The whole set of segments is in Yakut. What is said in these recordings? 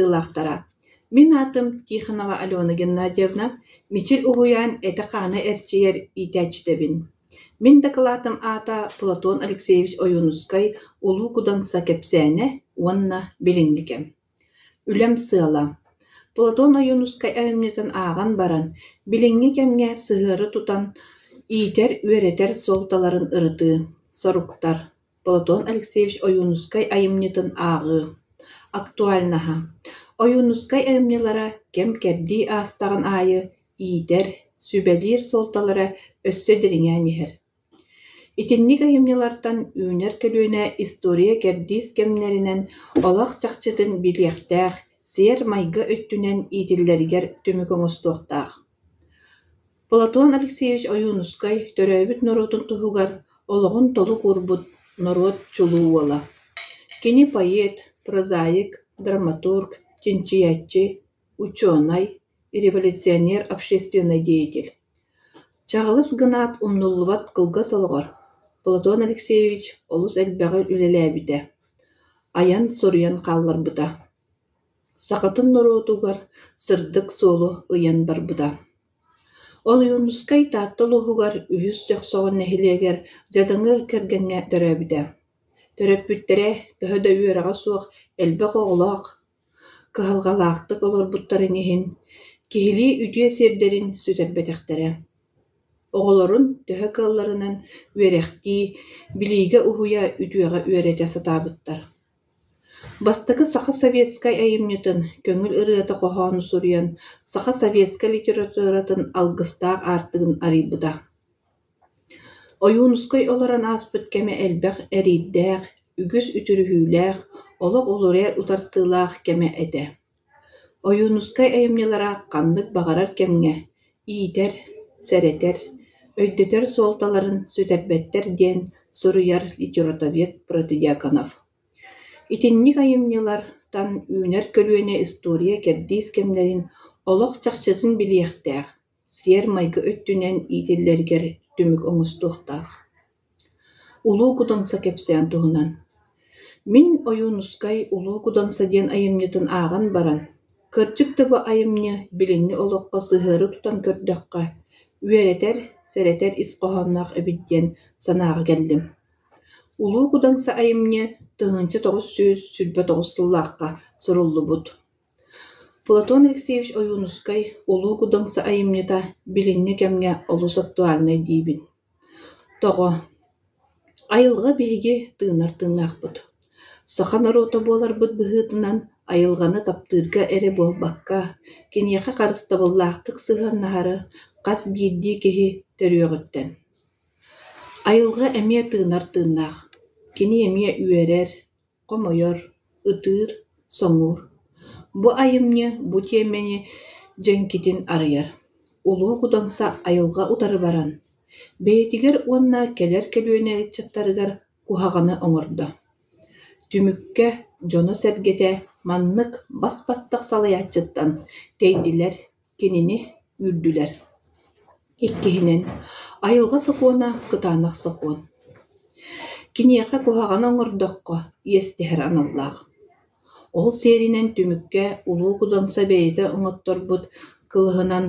кыттыылаахтара! Мин аатым Тихонова Алена Геннадьевна, Мичил уһуйаан этэ-хаана эрчийэр иитээччитэбин. Мин дакылаатым аата Платон Алексеевич Ойуунускай «Улуу Кудаҥса» кэпсээнэ уонна билиҥҥи кэм. Үлэм сыала: Платон Ойуунускай айымньытын ааҕан баран, билиҥҥи кэмҥэ сыһыары тутан иитэр-үөрэтэр суолталарын ырытыы, соруктар Платон Алексеевич Ойуунускай айымньытын ааҕыы. Актуальнаһа: Ойуунускай айымньылара кэм-кэрдии аастаҕын аайы иитэр, сүбэлиир суолталара өссө дириҥээн иһэр. Итинник айымньылартан үүнэр көлүөнэ история кэрдиис кэмнэринэн олох чахчытын билиэхтээх, сиэр-майгы өттүнэн иитиллэригэр түмүк оҥостуохтаах. Платон Алексеевич Ойуунускай төрөөбүт норуотун туһугар олоҕун толук уурбут норуот чулуу уола. Кини поэт, прозаик, драматург, чинчийээччи, учуонай, революционер, общественнай деятель. Чаҕылыс гынаат умнуллубат кылгас олоҕор Платон Алексеевич олус элбэҕи үлэлээбитэ, айан-суруйан хаалларбыта, сахатын норуотугар сырдык суолу ыйан барбыта. Ойуунускай Таатта улууһугар Үһүс Дьохсоҕон нэһилиэгэр дьадаҥы кэргэҥҥэ төрөөбүтэ. Төрөппүттэрэ төһө да үөрэҕэ суох элбэх оҕолоох, кыһалҕалаахтык олорбуттарын иһин, киһилии үтүө сиэрдэрин сүтэрбэтэхтэрэ. Оҕолорун төһө кыалларынан үөрэхтии, билиигэ уһуйа, үтүөҕэ үөрэтэ сатаабыттар. Бастакы саха советскай айымньытын «Көҥүл ырыата» хоһоону суруйан саха советскай литературатын алгыстаах аартыгын арыйбыта. Ойуунускай олорон ааспыт кэмэ элбэх эриирдээх, үгүс үтүрүһүүлээх, олох уларыйар утарсыылаах кэмэ этэ. Ойуунускай айымньылара ханнык баҕарар кэмҥэ иитэр, сэрэтэр, өйдөтөр суолталарын сүтэрбэттэр диэн суруйар литературовед Протодьяконов. Итинник айымньылартан үүнэр көлүөнэ история кэрдиис кэмнэрин, олох чахчытын билиэхтээх, сиэр-майгы өттүнэн иитиллэригэр түмүк оҥостуохтаах. Улуу Кудаҥса кэпсээн туһунан. Мин Ойуунускай «Улуу Кудаҥса» диэн айымньытын ааҕан баран, кырдьык да бу айымньы билиҥҥи олоххо сыһыары тутан көрдөххө, үөрэтэр, сэрэтэр ис хоһоонноох эбит диэн санааҕа кэллим. Улуу Кудаҥса айымньы 1929 сыллаахха суруллубут. Платон Алексеевич Ойуунускай «Улуу Кудаҥса» айымньыта билиҥҥи кэмҥэ олус актуальнай диибин. Тоҕо? Айылҕа биһиги тыынар тыыннаахпыт. Саха норуота буоларбыт быһыытынан айылҕаны таптыырга эрэ буолбакка, киниэхэ харыстабыллаахтык сыһыаннаһары хас биирдии киһи төрүөҕүттэн. Айылҕа эмиэ тыынар тыыннаах, кини эмиэ үөрэр, хомойор, ытыыр, соҥуур. Бу айымньы бу тиэмэни дьэҥкитин арыйар. Улуу Кудаҥса айылҕа утары баран, бэйэтигэр уонна кэлэр көлүөнэ ыччаттарыгар куһаҕаны оҥордо. Түмүккэ дьоно-сэргэтэ маннык бас-баттах салайааччыттан тэйдилэр, кинини үүрдүлэр. Иккиһинэн, айылҕа сокуона кытаанах сокуон. Киниэхэ куһаҕаны оҥордоххо иэстэһэр аналлаах. Ол сиэринэн түмүккэ Улуу Кудаҥса бэйэтэ оҥотторбут кылыһынан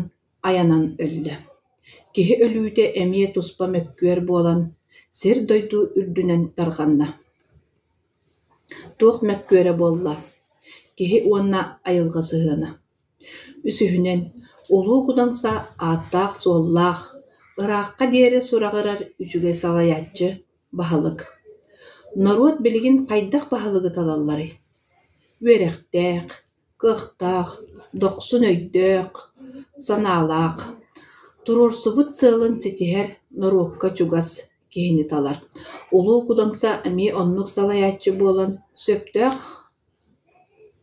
айанан өллө. Киһи өлүүтэ эмиэ туспа мөккүөр буолан, сир-дойду үрдүнэн тарҕанна. Туох мөккүөрэ буолла? Киһи уонна айылҕа сыһыана. Үсүһүнэн, Улуу Кудаҥса ааттаах-суоллаах, ыраахха диэри сураҕырар үчүгэй салайааччы, баһылык. Норуот билигин хайдах баһылыгы талалларый? Үөрэхтээх, кыахтаах, дохсун өйдөөх, санаалаах, туруорсубут сыалын ситиһэр норуокка чугас киһини талар. Улуу Кудаҥса эмиэ оннук салайааччы буолан сөптөөх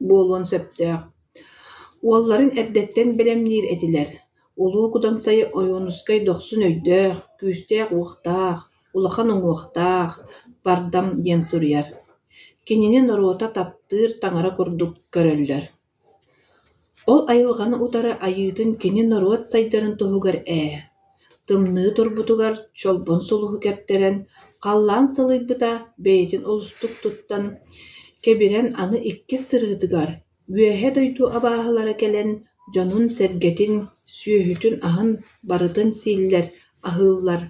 буолуон сөптөөх. Уолларын эрдэттэн бэлэмниир этилэр. Улуу Кудаҥсайы Ойуунускай дохсун өйдөөх, күүстээх-уохтаах, улахан уҥуохтаах, бардам диэн суруйар. Кинини норуота таптыыр таҥара курдук көрөллөр. Ол айылҕаны утары айыытын кини норуот сайдарын туһугар ээ, тымныы турбутугар чолбон сулуһу кэртэрэн, халлаан сылыйбыта бэйэтин олустук туттан, кэбирэн аны иккис сырыытыгар Үөһээ дойду абааһылара кэлэн дьонун-сэргэтин, сүөһүтүн-аһын барытын сииллэр, аһыыллар.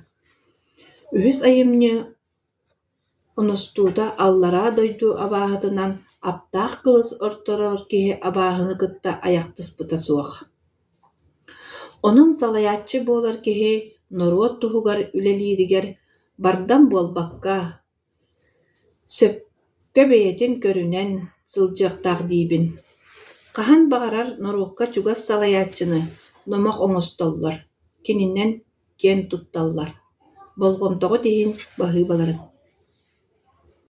Үһүс айымньы оностуута аллараа дойду абааһытынан аптаах кылыс орторор киһи абааһыны кытта айахтаспыта суох. Онон салайааччы буолар киһи норуот туһугар үлэлииригэр бардам буолбакка, сөпкө бэйэтин көрүнэн сылдьыахтаах диибин. Хаһан баҕарар норуокка чугас салайааччыны номох оҥостоллор, кининэн киэн тутталлар. Болҕомтоҕут иһин баһыыбаларыҥ.